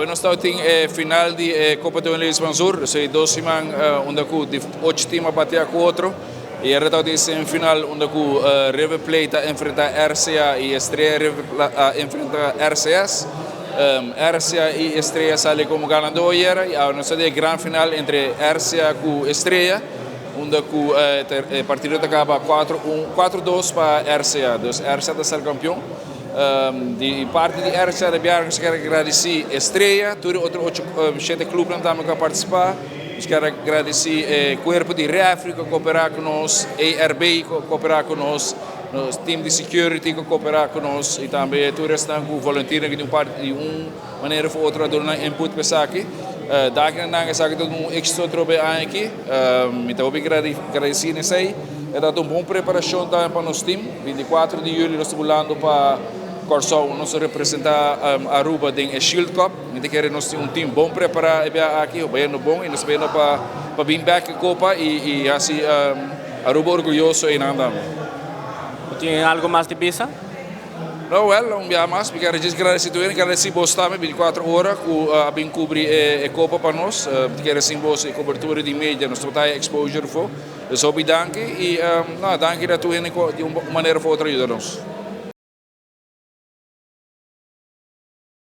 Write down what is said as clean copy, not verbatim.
Awe nos ta tin e final di e Copa Toño Lewis Mansur, dus e dos siman unda cu di ocho team a batea cu otro y ahora ta tin semifinal unda cu River Plate ta enfrenta RCA y Estrella River a enfrenta RCS. RCA y Estrella sali como ganador ayera y awe nos ta den e gran final entre RCA cu Estrella unda cu e partido ta caba cuatro un, cuatro dos pa RCA, dus RCA ta sali campeon. Di parti di RCA de Biar nos kier a gradisí Estrella, tur e otro ocho shete klupnan tambe ku a partisipá. Nos kier a gradisí e kuerpo di rèfri ku a koperá ku nos, ARB ku a koperá ku nos, nos tim di security ku a koperá ku nos i tambe tur esnan ku volunteernan ku di un parti di un manera òf otro a duna nan input pa esaki. Daki na nan esaki ta un éksito atrobe e aña aki. Mi ta hopi gradisí na esei. E ta un bon preparashon tambe pa nos tim. 24 di juli nos ta bulando pa Kòrsou. Nos ta representá Aruba den e Shield Cup. Mi ta kere nos tin un tim bon prepará e bia aki, bayendo bon i nos ta bayendo pa pa bin bèk e kopa i hasi Aruba orguyoso einan tambe. Bo tin algu mas di bisa? No, wèl, un bia mas mi kere djis gradesí tur hende, gradesí bos tambe 24 ora ku a bin kubri e kopa pa nos. Mi ta kere sin bos e kobertura di media nos tabata haya exposure afó. Dus hopi danki y no, danki na tur hende cu di un manera of otro a yuda nos.